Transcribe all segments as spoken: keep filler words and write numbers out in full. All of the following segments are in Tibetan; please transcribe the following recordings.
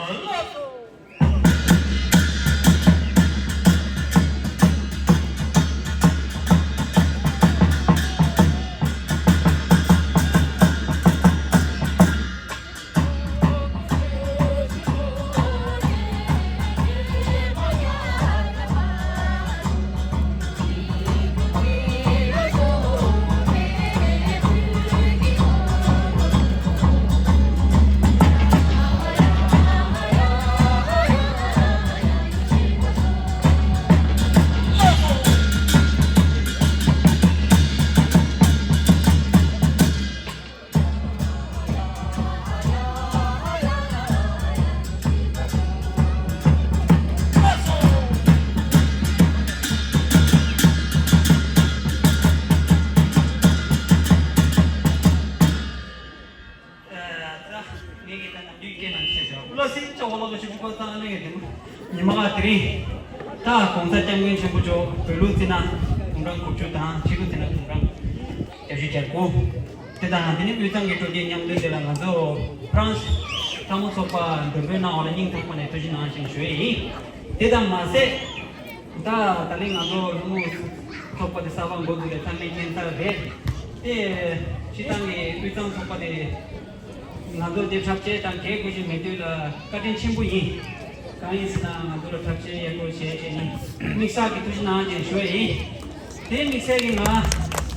ད་ངེད་ཀྱི་ད་ནམ་རྒྱུན་སྐད་ནང་བཤད་ཤོག་ཀུ་ལ་སིང་ཅོག་ལོག་གི་ཤུགས་པ་ཚང་ནས་ངེད་དེ་མོ་ཉི་མ་ག་དེ་རིང་ད་གོང་ས་སྐྱབས་མགོན་ཆེན་པོ་མཆོག་བོད་ལུགས་སྲིད་ན་དགུང་གྲངས་དགུ་བཅུ་དང་ཕྱི་ལུགས་སྲིད་ན་དགུང་གྲངས་བརྒྱད་ཅུ་གྱ་དགུ། དེ་དང་དེ་ནི་དབུས་གཙང་གི་སྤྲོ་སྐྱིད་མཉམ་འདུས་དེ་ལ་ང་ཚོ་ཧྥ་རན་སི་ལྷ་མོ་ཚོགས་པ་མགྲོན་འབོད་གནང་བ་ལ་སྙིང་ཐག་པ་ནས་ཐུགས་རྗེ་གནང་ཞེས་ཞུ་ཡི་ཡིན། དེ་དང་མ་ཟད། ད་ད་ལན་ང་ཚོ་ལྷ་མོ་ཚོགས་པ་དེ་གསར་པ་འགོ་འཛུགས་པའི་ཐ་མའི་རྒྱལ་ས་རེད། དེ་སྤྱི་བཏང་གི་དབུས་གཙང་ཚོགས་པ་དེ་ང་ཚོ་དེ་འཁྲབ་ཆས་དང་གད་སྒོ་ཞིག་མེད་དུས་ལ་བཀའ་དྲིན་ཆེན་པོ་ཡིན། གང་ཡིན་ཟེར་ན་ང་ཚོ་ལ་འཁྲབ་ཆས་ཡག་པོ་བྱས་བྱས་ནས་དམིགས་བསལ་གྱི་ཐུགས་རྗེ་གནང་ཞེས་ཞུ་ཡ་ཡིན། དེ་དམིགས་བསལ་གྱི་ང་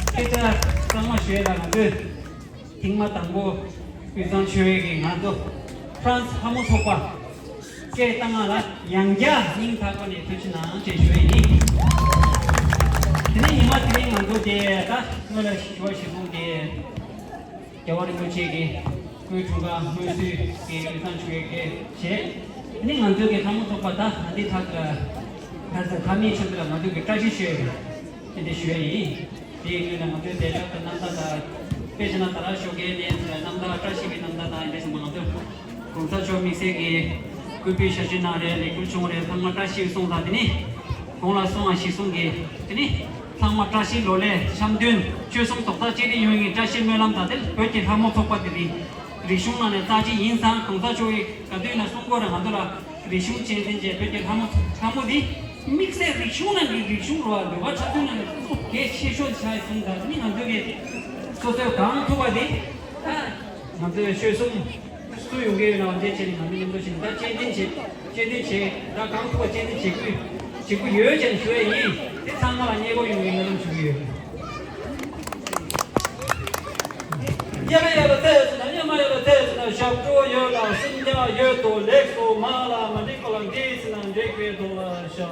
སྐད་ཆ་གཙང་མ་ཞུ་ཡ་ལ་ང་ཚོས། ཐེངས་མ་དང་པོ་དབུས་གཙང་ཆོལ་ཁའི་ང་ཚོ་ཧྥ་རན་སི་ལྷ་མོ་ཚོགས་པ་སྐད་བཏང་ང་ལ་ཡང་བསྐྱར་སྙིང་ཐག་པ་ནས་ཐུགས་རྗེ་གནང་ཞེས་ཞུ་ཡི་ཡིན། དེ་ནས་ཉི་མ་དེ་རིང་ང་ཚོ་དེ་ད་སྔོན་ལ་ཞུ་བ་ཞུས་སོང་དེ་རྒྱལ་བ་རིན་པོ་ཆེ་གི་སྐུའི་འཁྲུངས་སྐར་སྔོན་བསུའི་གི་དབུས་གཙང་ཆོལ་ཁའི་སྐད་བྱས། དེ་ནས་ང་ཚོའི་གི་ལྷ་མོ་ཚོགས་པ་ད་ད་ལྟའི་ཐག་ག་ད་ད་མིའི་ཆེད་དུ་ལ་ང་ཚོའི་གི་བཀྲ་ཤིས་ཤོད་ཡོད་དེ་འདྲ་ཞུ་ཡ་ཡིན། དེའི་སྔོན་ལ་ང་ཚོའི་དེ་ལ་རྣམ་ཐར་དང་། དཔེ་བྱས་ན་ད་ར་ཞོགས་ཀའི་གནས་ཚུལ་ལ་རྣམ་ཐར་བཀྲ་ཤིས་པའི་རྣམ་ཐར་དང་འདྲ་ཟེར་མ་ང་ཚོ་གོང་ས་མཆོག་དམིགས་བསལ་གྱི་སྐུ་པའི་ཞབས་ཕྱི་གནང་རེད། ལས་འཁུར་བྱུང་རེད། ཚང་མ་བཀྲ་ཤིས་སོང་ཙང་དེ་ནི་གོང་ལ་སོང་བ་ཞིག་གསུང་གི་དེ་ནི་ཚང་མ་བཀྲ་ཤིས་ལོ་ལེགས་འཆམ་མཐུན་ཆོལ་གསུམ་རྡོག་རྩ་གཅིག་སྒྲིལ་ཡོང་བའི་བཀྲ་ཤིས་སྨོན་ལམ་དང་དེ་བོད་ཀྱི་ལྷ་མོ་ཚོགས་པ་དེ་རིང་རིག་གཞུང་ནང་ནས་རྩ་ཆེ་ཡིན་ཙང་གོང་ས་མཆོག་གིས་ག་དུས་ན་གསུང་གི་ཡོད་རེད། ང་ཚོ་ལ་རིག་གཞུང་གཅེས་འཛིན་བྱས་བོད་ཀྱི་ལྷ་མོ་ལྷ་མོ་འདི་དམིགས་བསལ་རིག་གཞུང་ནང་གི་རིག་གཞུང་རེད་བ། ལོ་ག་ཆ་ཚུན་ནང་ནས་གཙོ་གལ་ཆེ་ཤོས་ཆགས་སོང་ཙང་ནི་ང་ཚོ་གིས་སོ་སོས་གང་ཐུབ་པ་འདི་ད་ང་ཚོའི་ཆོལ་གསུམ་སུ་ཡོང་གི་ཡོད་ན་འདི་བྱས་ནས་ང་ཚོ་མཉམ་དུ་ཞིག་ད་གཅེས་འཛིན་བྱེད་གཅེས་འཛིན་བྱེད་ད་གང་ཐུབ་པ་གཅེས་འཛིན་བྱེད་དགོས་བྱེད་དགོས་ཡོད་ཅེས་ཞུ་ཡ་ཡིན། དེ་ཚང་མ་ལ་མཉེས་པོ་ཡོང་བའི་སྨོན་ལམ་ཞུ་གི་ཡོད། ཡ་ལ་ཡ་ལ་ཏེ་ཙི་ན་ཡ་མ་ཡ་ལ་ཏེ་ཙི་ན་ཞབས་བྲོ་ཡོད་ལ་སེམས་ཀྱང་ཡོད་དོ། ལེགས་སོ་མ་ལ་མ་འགྲིག་པ་ལ་འདི་ཙི་ན་འགྲིག་པའི་དོ་ལ་ཤ།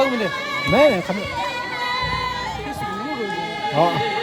མེད་ཁམས། ཨ།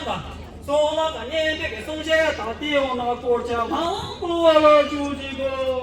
གསུང་ལ་ག་ནས་འདི་གི་གསུང་བཤད་དང་དེ་འོང་ན་སྐོར་ཆ་མང་པོ་བ་ལ་བཅུག་ཅིག་གོ།